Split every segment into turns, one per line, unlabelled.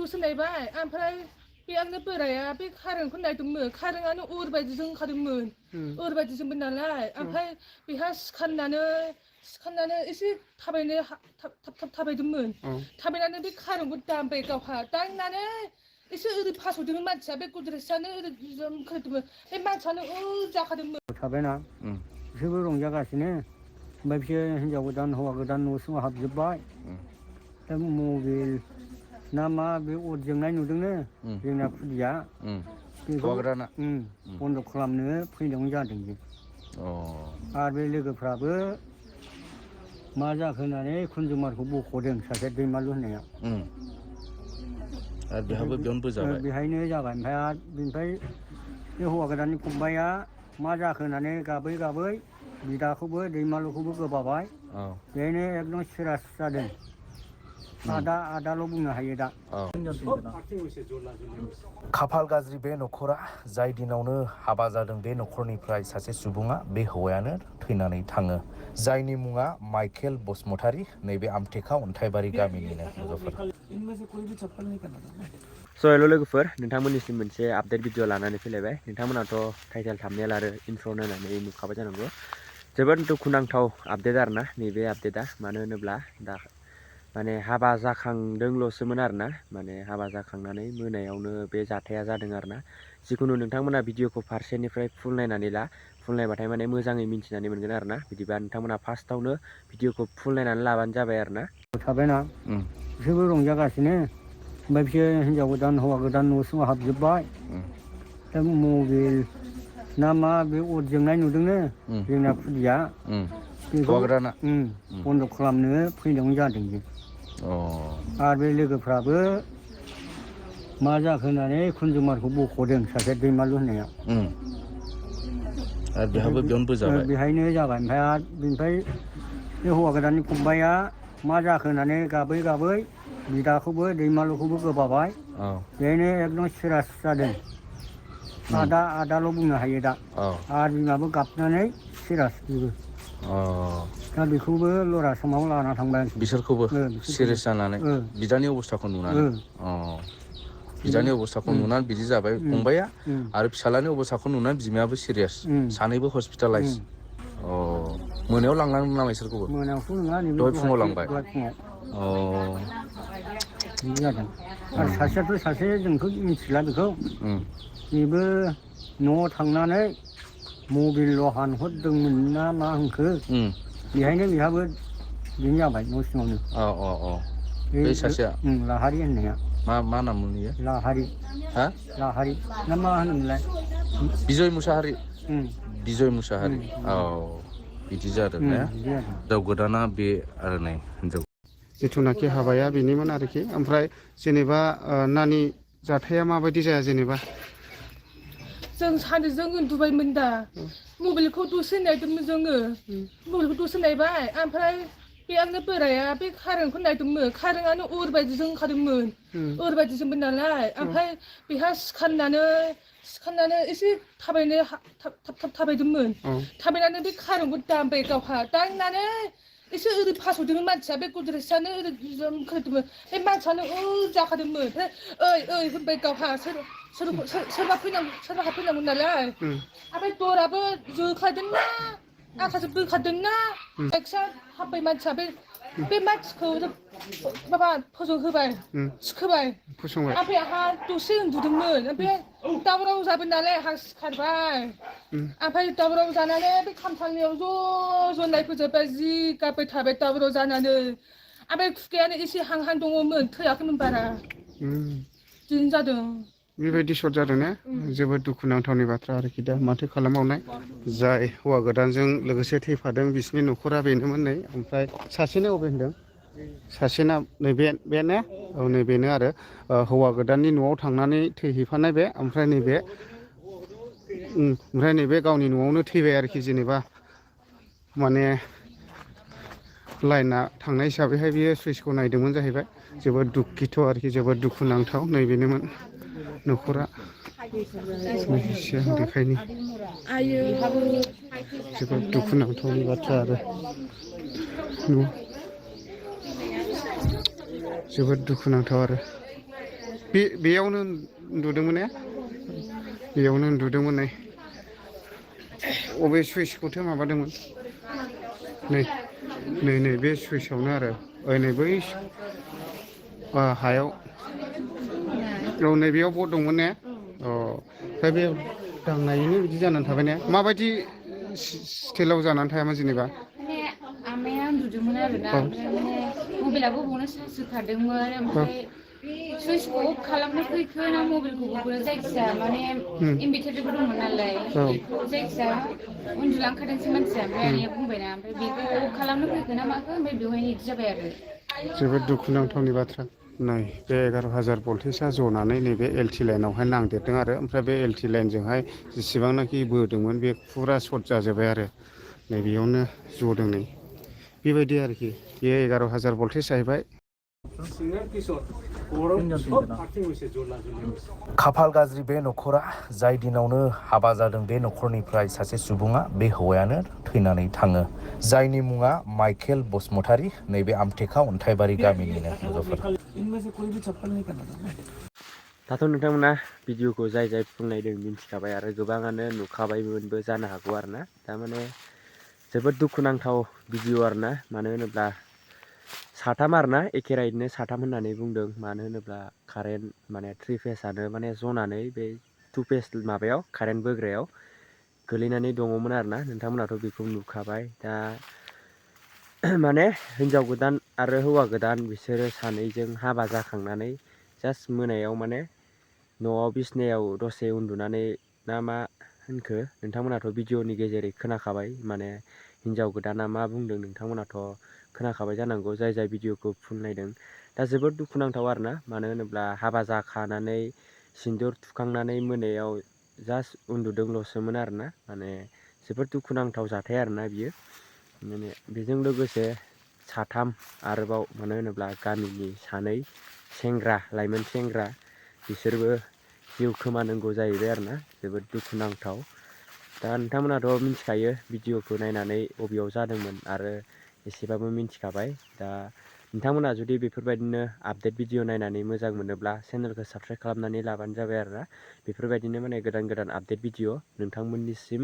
सिनायबाय ओमफ्राय बे आंनो बोराया बे खारेंखौ नायदोंमोन खारेंआनो ओरैबायदिजों ओंखारदोंमोन ओरैबायदिजोंमोन नालाय ओमफ्राय बेहा सिखारनानै एसे थाबायनो थाब थाबायदोंमोन थाबायनानै बे खारेंखौ दांबाय गावहा दांनानै एसे ओरै फासयदोंमोन मानसिया बे गद्रेजआनो ओरै खोदोंमोन बे मानसियानो जाखादोंमोन
थाबायना बिसोरबो रंजागासिनो ओमफ्राय बिसोर हिनजाव गोदान हौवा गोदान न' सिङाव हाबजोब्बाय दा मबाइल ना मा बे अर जोंनाय नुदोंनो जोंना खुदिया बेखौ बन्द' खालामनो फैनायावनो जादों जों आरो बे लोगोफ्राबो मा जाखो होननानै कुनजुमारखौ बख'दों सासे दैमालु होननाया
आरो बेहाबो बेयावनो बोजाबाय
बेहायनो जाबाय ओमफ्राय आरो बेनिफ्राय बे हौवा गोदाननि फंबाया मा जाखो होननानै गाबै गाबै बिदाखौबो दैमालुखौबो गोबाबाय बेहायनो एकदम सिरास जादों आदाल' बुंनो हायो दा
खाफाल गाज्रि बे न'खरा जाय दिनावनो हाबा जादों बे न'खरनिफ्राय सासे सुबुङा बे हौवायानो थैनानै थाङो जायनि मुङा माइकेल बसुमतारी नैबे आमथेखा अन्थाइबारि गामिनिनो लोगोफोर
स' हेल' लोगोफोर नोंथांमोननिसिम मोनसे आपडेट भिडिअ लानानै फैलायबाय नोंथांमोनाथ' टाइटेल थाम्बनेल आरो इन्ट्र' नायनानै नुखाबाय जानांगौ जोबोद दुखुनांथाव आपडेट आरोना नैबे आपडेटआ मानो होनोब्ला दा माने हाबा जाखांदोंल'सोमोन आरोना माने हाबा जाखांनानै मोनायावनो बे जाथाया जादों आरोना जिखुनु नोंथांमोना भिडिअखौ फारसेनिफ्राय फुल नायनानै ला फुल नायबाथाय माने मोजाङै मिन्थिनानै मोनगोन आरोना बिदिबा नोंथांमोना फार्स्टआवनो भिडिअखौ फुल नायनानै लाबानो जाबाय आरोना
थाबायना बिसोरबो रंजागासिनो ओमफ्राय बिसोर हिनजाव गोदान हौवा गोदान न' सिङाव हाबजोब्बाय दा मबाइल ना मा बे अर जोंनाय नुदोंनो जोंना खुदिया बेखौ बन्द' खालामनो फैनायावनो जादों जों आरो बे लोगोफ्राबो मा जाखो होननानै कुनजुमारखौ बख'दों सासे दैमालु होननाया
आरो बेहाबो बेयावनो बोजाबाय
बेहायनो जाबाय ओमफ्राय आरो बेनिफ्राय बे हौवा गोदाननि फंबाया मा जाखो होननानै गाबै गाबै बिदाखौबो दैमालुखौबो गोबाबाय बेहायनो एकदम सिरास जादों आदाल' बुंनो हायो दा आरो बिमाबो गाबनानै सिरास बेबो दा बेखौबो लरा समाव लाना थांबाय
बिसोरखौबो सिरियास जानानै बिदानि अबस्थाखौ नुनानै बिदानि अबस्थाखौ नुनानै बिदि जाबाय फंबाया आरो फिसालानि अबस्थाखौ नुनानै बिमायाबो सिरियास सानैबो हस्पिटालाइज मोनायाव लांनांगौमोन नामा बिसोरखौबो
मोनायावथ' नङा
दहाय फुङाव लांबाय
बिदि जादों आरो सासेयाथ' सासे जोंथ' मिथिला बेखौ बेबो न'आव थांनानै मबाइल' हानहरदोंमोन ना मा होनखो बेहायनो बेहाबो बिदिनो जाबाय न' सिङावनो
बे सासेया
लाहारि होननाया
मा नाम मोनयो
लाहारि ना मा होनोमोनलाय
बिजय मुसाहारि बिदि जादों ने हिनजाव गोदाना बे आरो नै हिनजाव
जिथुनाखि हाबाया बेनिमोन आरोखि ओमफ्राय जेनेबा नानि जाथाया माबायदि जाया जेनेबा
जों सानैजों उन्दुबायमोन दा मबाइलखौ दसे नायदोंमोन जोङो मबाइलखौ दसे नायबाय ओमफ्राय बे आंनो बोराया बे खारेंखौ नायदोंमोन खारेंआनो ओरैबायदिजों ओंखारदोंमोन ओरैबायदिजोंमोन नालाय ओमफ्राय बेहा सिखारनानै एसे थाबायनो थाब थाबायदोंमोन थाबायनानै बे खारेंखौ दांबाय गावहा दांनानै एसे ओरै फासयदोंमोन मानसिया बे गद्रेजआनो ओरै खोदोंमोन बे मानसियानो जाखादोंमोन ओमफ्राय ओइ होनबाय गावहा सोरबा हाबफैनांगौ नालाय ओमफ्राय दराबो जोखादोंना आखासो बोखादोंना एक्सा हाब्बाय मानसिया बे मानसिखौ माबा फोजोंहोबाय सिखोबाय ओमफ्राय आंहा दसे उन्दुदोंमोन ओमफ्राय दावराव जाबाय नालाय आंहा सिखारबाय ओमफ्राय दावराव जानानै बे खामसालियाव ज' नायफैजोब्बाय जि गाबबाय थाबाय दावराव जानानै ओमफ्राय खुगायानो एसे हां दङमोन थैयाखैमोन बारा बिदिनो जादों
बेबायदि सर्ट जादों ने जोबोद दुखुनांथावनि बाथ्रा आरोखि दा माथो खालामबावनाय जाय हौवा गोदानजों लोगोसे थैफादों बिसिनि न'खरा बेनोमोन नै ओमफ्राय सासेनो अबे होनदों सासेना नैबे ने औ नैबेनो आरो हौवा गोदाननि न'आव थांनानै थैहैफानाय बे ओमफ्राय नैबे गावनि न'आवनो थैबाय आरोखि जेनेबा माने लाइना थांनाय हिसाबैहाय बियो सुइसखौ नायदोंमोन जाहैबाय जोबोद दुखिथ' आरोखि जोबोद दुखुनांथाव नैबेनोमोन न'खरा बेखायनो जोबोद दुखुनांथावनि बाथ्रा आरो जोबोद दुखुनांथाव आरो बेयावनो उन्दुदोंमोन ने बेयावनो उन्दुदोंमोन नै अबे सुइचखौथो माबादोंमोन नै नै नै बे सुइचआवनो आरो नै बै हायाव औ नैबेयाव बट दंमोन ने अ ओमफ्राय बे दांनायनि बिदि जानानै थाबाय ने माबायदि स्टाइलाव जानानै थायामोन जेनेबा
माने आमाया उन्दुदोंमोन आरोना ओमफ्राय माने मबाइलाबो बावनो चार्ज होखादोंमोन ओमफ्राय सुइचखौ अफ खालामनो फैखो ना मबाइलखौबो जायखिजाया माने इनभार्टारबो दंमोन नालाय बेखौ जायखिजाया उन्दुलांखादोंसै मानसिया ओमफ्राय आनैया बुंबायना ओमफ्राय बेखौ अफ खालामनो फैखो ना माखो ओमफ्राय बेवहायनो बिदि जाबाय आरो
जोबोद दुखुनांथावनि बाथ्रा नै बे 11,000 भल्टेजआ जनानै नैबे एलटि लाइनावहाय नांदेरदों आरो ओमफ्राय बे एलटि लाइनजोंहाय जेसेबांनाखि बोदोंमोन बे फुरा सर्ट जाजोब्बाय आरो नैबेयावनो जदों नै बेबायदि आरोखि बे 11,000 भल्टेज जाहैबाय
खाफाल गाज्रि बे न'खरा जाय दिनावनो हाबा जादों बे न'खरनिफ्राय सासे सुबुङा बे हौवायानो थैनानै थाङो जायनि मुङा माइकेल बसुमतारी नैबे आमटेका अन्थाइबारि गामिनिनो मुजफ्फर
दाथ' नोंथांमोना भिडिअखौ जाय बुंनायदों मिन्थिखाबाय आरो गोबाङानो नुखाबायमोनबो जानो हागौ आरो ना थारमाने जोबोद दुखुनांथाव भिडिअ आरो ना मानो होनोब्ला साथाम आरो ना एखे राइडनो साथाम होननानै बुंदों मानो होनोब्ला कारेन्ट माने 3 फेसआनो माने जनानै बे 2 फेस माबायाव कारेन्ट बोग्रायाव गोलैनानै दङमोन आरो ना नोंथांमोनाथ' बेखौ नुखाबाय दा माने हिन्जाव गोदान आरो हौवा गोदान बिसोरो सानैजों हाबा जाखांनानै जास्ट मोनायाव माने न'आव बिसनायाव दसे उन्दुनानै ना मा होनखो नोंथांमोनाथ' भिडिअनि गेजेरै खोनाखाबाय माने हिन्जाव गोदाना मा बुंदों नोंथांमोनाथ' खोनाखाबाय जानांगौ जाय भिडिअखौ नायदों दा जोबोद दुखुनांथाव आरो ना मानो होनोब्ला हाबा जाखानानै सिन्दुर थुखांनानै मोनायाव जास्ट उन्दुदोंल'सोमोन आरो ना माने जोबोद दुखुनांथाव जाथाय आरो ना बियो माने बेजों लोगोसे साथाम आरोबाव मानो होनोब्ला गामिनि सानै सेंग्रा लाइमोन सेंग्रा बिसोरबो जिउ खोमानांगौ जाहैबाय आरो ना जोबोद दुखुनांथाव दा नोंथांमोनाथ' मिथिखायो भिडिअखौ नायनानै बबेयाव जादोंमोन आरो एसेबाबो मिथिखाबाय दा नोंथांमोना जुदि बेफोरबायदिनो आपडेट भिडिअ नायनानै मोजां मोनोब्ला चेनेलखौ साबस्क्राइब खालामनानै लाबानो जाबाय आरो ना बेफोरबायदिनो माने गोदान आपडेट भिडिअ नोंथांमोननिसिम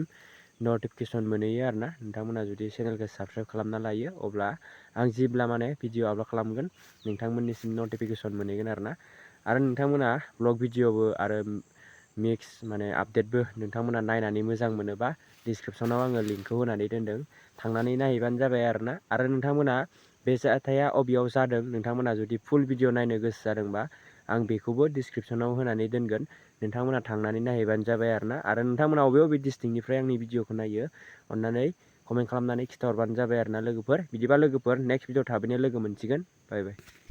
नटिफिकेसन मोनहैयो आरो ना नोंथांमोना जुदि चेनेलखौ साबस्क्राइब खालामना लायो अब्ला आं जेब्ला माने भिडिअ आपल'ड खालामगोन नोंथांमोननिसिम नटिफिकेसन मोनहैगोन आरो नोंथांमोना ब्लग भिडिअबो आरो मिक्स माने आपडेटबो नोंथांमोना नायनानै मोजां मोनोबा डिसक्रिपसनाव आङो लिंकखौ होनानै दोनदों थांनानै नायहैबानो जाबाय आरो नोंथांमोना बे जाथाया अबेयाव जादों नोंथांमोना जुदि फुल भिडिअ नायनो गोसो जादोंबा आं बेखौबो डिसक्रिपसनाव होनानै दोनगोन नोंथांमोना थांनानै नायहैबानो जाबाय आरो नोंथांमोना बबे डिस्ट्रिक्टनिफ्राय आंनि भिडिअखौ नायो अननानै कमेन्ट खालामनानै खिथाहरबानो जाबाय आरो ना लोगोफोर बिदिबा लोगोफोर नेक्स्ट भिडिअ थाबैनो लोगो मोनसिगोन बाय बाय